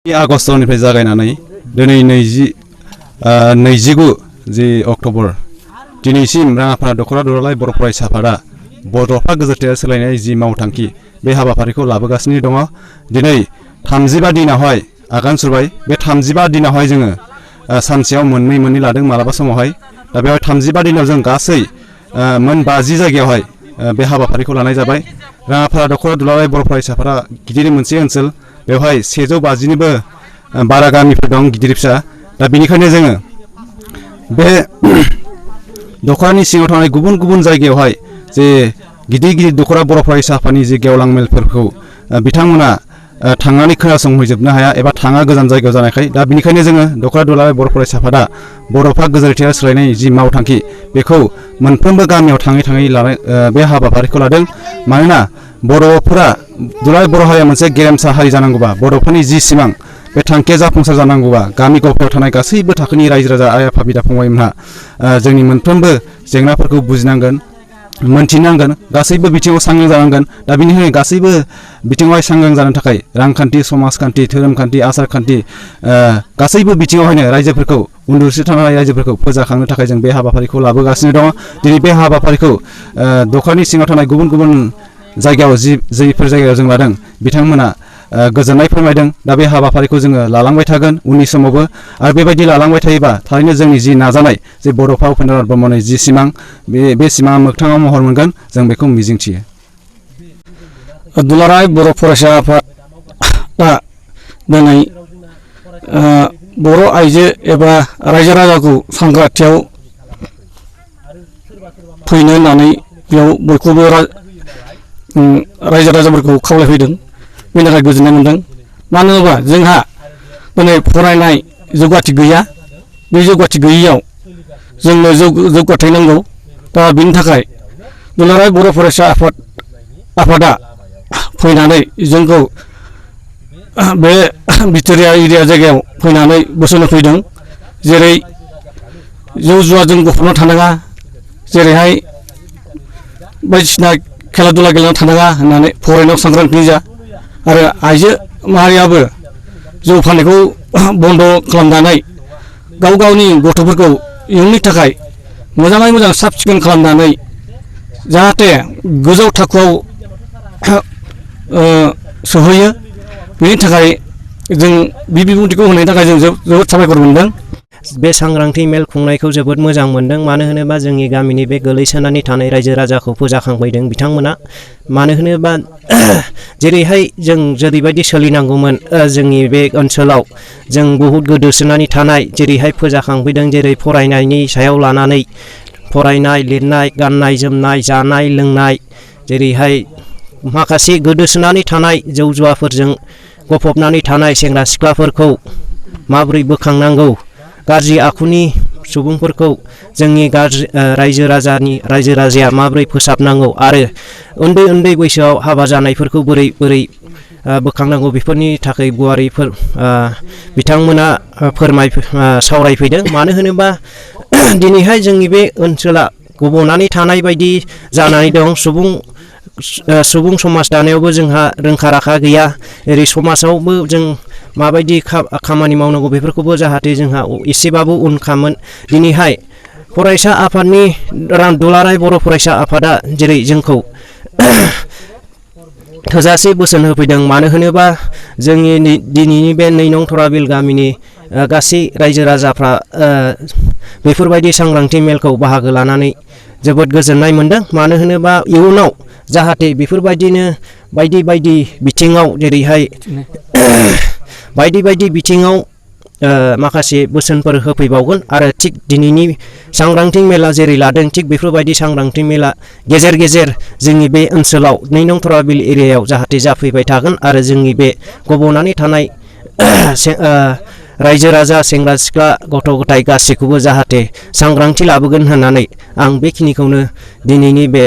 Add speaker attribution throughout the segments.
Speaker 1: आगस्तनिफ्राय जागायनानै दिनै 29 अक्ट'बर दिनैसिम राङापारा दख'रा दुलाराय बर' फरायसा आफादा बड'फा गोजोरथाया सोलायनाय जि मावथांखि बे हाबाफारिखौ लाबोगासिनो दङ। दिनै 35 दिनावहाय आगान सुरबाय। बे 35 दिनावहाय जोङो सानसेयाव मोननै लादों मालाबा समावहाय। दा बेवहाय 35 दिनाव जों गासै मोन 50 जायगायावहाय बे हाबाफारिखौ लानाय जाबाय। राङापारा दख'रा दुलाराय बर' फरायसा आफादा गिदिर मोनसे ओनसोल, बेवहाय 150निबो बारा गामिफोर दं गिदिर फिसा। दा बेनिखायनो जोङो बे दख'रानि सिङाव थानाय गुबुन गुबुन जायगायावहाय जे गिदिर दख'रा बर' फरायसा आफादनि जे गेवलां मेलफोरखौ बिथांमोना थांनानै खोनासंहैजोबनो हाया एबा थाङा गोजान जायगायाव जानायखाय। दा बेनिखायनो जोङो दख'रा दुलाराय बर' फरायसा आफादा बड'फा गोजोरथाया सोलायनाय जि मावथांखि बेखौ मोनफ्रोमबो गामियाव थाङै लानाय बे हाबाफारिखौ लादों। मानोना बर'फोरा दुलाराय बर' हारिया मोनसे गेरेमसा हारि जानांगौबा, बर'फोरनि जि सिमां बे थांखिया जाफुंसार जानांगौबा गामि गफायाव थानाय गासैबो थाखोनि रायजो राजा आइ आफा बिदा फंबायमोनहा जोंनि मोनफ्रोमबो जेंनाफोरखौ बुजिनांगोन, मोनथिनांगोन, गासैबो बिथिङाव सांग्रां जानांगोन। दा बेनिखायनो गासैबो बिथिङावहाय सांग्रां जानो थाखाय रांखान्थि, समाजखान्थि, धोरोमखान्थि, आसारखान्थि गासैबो बिथिङावहायनो रायजोफोरखौ उन्दुसो थानाय रायजोफोरखौ फोजाखांनो थाखाय जों बे हाबाफारिखौ लाबोगासिनो दङ। दिनै बे हाबाफारिखौ दख'रानि सिङाव थानाय गुबुन गुबुन जायगायाव जिफोर जायगायाव जों लादों बिथांमोना गोजोननाय फोरमायदों। दा बे हाबाफारिखौ जोङो लालांबाय थागोन उननि समावबो। आरो बेबायदि लालांबाय थायोबा थारैनो जोंनि जि नाजानाय जे बड'फा उपेन्द्रनाथ ब्रह्मनि जि सिमां बे सिमाङा मोगथाङाव महर मोनगोन, जों बेखौ मिजिंथियो।
Speaker 2: दुलाराय बर' फरायसा आफादा दिनै बर' आइजो एबा रायजो राजाखौ सांग्रांथियाव फैनो होननानै बेयाव बयखौबो रायजो राजाफोरखौ खावलायफैदों। बेनि थाखाय गोजोननाय मोनदों। मानो होनोबा जोंहा दिनै फरायनाय जौगाथि गैया। बे जौगाथि गैयियाव जोंनो जौगाथाय नांगौ। दा बेनि थाखाय दुलाराय बर' फरायसा आफादा फैनानै जोंखौ बे भिक्ट'रिया एरिया जायगायाव फैनानै बोसोन होफैदों। जेरै जौ जुवाजों गफबना थानाङा, जेरैहाय बायदिसिना खेला दुला गेलेना थानाङा होननानै फरायनायाव सांग्रांथि जा, आरो आइजो माहारियाबो जौ फाननायखौ बन्द' खालामनानै गाव गावनि गथ'फोरखौ इयुननि थाखाय मोजाङै मोजां साब सिखोन खालामनानै जाहाथे गोजौ थाखोआव सहैयो। बेनि थाखाय जों बे बिबुंथिखौ होनायनि थाखाय जों जोबोद साबायखर मोनदों।
Speaker 3: बे सांग्रांथि मेल खुंनायखौ जोबोद मोजां मोनदों। मानो होनोबा जोंनि गामिनि बे गोलैसोनानै थानाय रायजो राजाखौ फोजाखांफैदों बिथांमोना। मानो होनोबा जेरैहाय जों जेरैबायदि सोलिनांगौमोन जोंनि बे ओनसोलाव जों बहुद गोदोसोनानै थानाय जेरैहाय फोजाखांफैदों। जेरै फरायनायनि सायाव लानानै फरायनाय, लिरनाय, गाननाय जोमनाय, जानाय लोंनाय, जेरैहाय माखासे गोदोसोनानै थानाय जौ जुवाफोरजों गफबनानै थानाय सेंग्रा सिख्लाफोरखौ माबोरै बोखांनांगौ, गाज्रि आखुनि सुबुंफोरखौ जोंनि रायजो राजाया माबोरै फोसाबनांगौ, आरो उन्दै बैसोआव हाबा जानायफोरखौ बोरै बोखांनांगौ, बेफोरनि थाखाय गुवारै बिथांमोना सावरायफैदों। मानो होनोबा दिनैहाय जोंनि बे ओनसोला गब'नानै थानाय बायदि जानानै दं। सुबुं समाज दानायावबो जोंहा रोंखा राखा गैया। ओरै समाजावबो जों माबायदि खामानि मावनांगौ बेफोरखौबो जाहाथे जोंहा एसेबाबो उनखामोन। दिनैहाय फरायसा आफादनि दुलाराय बर' फरायसा आफादा जेरै जोंखौ थोजासे बोसोन होफैदों। मानो होनोबा जोंनि दिनैनि बे 2 नं थराबिल गामिनि गासै रायजो राजाफ्रा बेफोरबायदि सांग्रांथि मेलखौ बाहागो लानानै जोबोद गोजोननाय मोनदों। मानो होनोबा इयुनाव जाहाथे बेफोरबायदिनो बायदि बिथिङाव जेरैहाय बायदि बिथिङाव माखासे बोसोनफोर होफैबावगोन। आरो थिग दिनैनि सांग्रांथि मेला जेरै लादों थिग बेफोरबायदि सांग्रांथि मेला गेजेर गेजेर जोंनि बे ओनसोलाव 2 नं थराबिल एरियायाव जाहाथे जाफैबाय थागोन। आरो जोंनि बे गब'नानै थानाय रायजो राजा, सेंग्रा सिख्ला, गथ' गथाय गासैखौबो जाहाथे सांग्रांथि लाबोगोन होननानै आं बेखिनिखौनो दिनैनि बे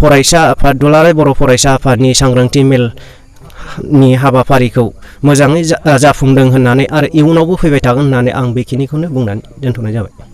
Speaker 3: फरायसा आफाद दुलाराय बर' फरायसा आफादनि सांग्रांथि मेलनि हाबाफारिखौ मोजाङै जाफुंदों होननानै आरो इयुनावबो फैबाय थागोन होननानै आं बेखिनिखौनो बुंनानै दोनथ'नाय जाबाय।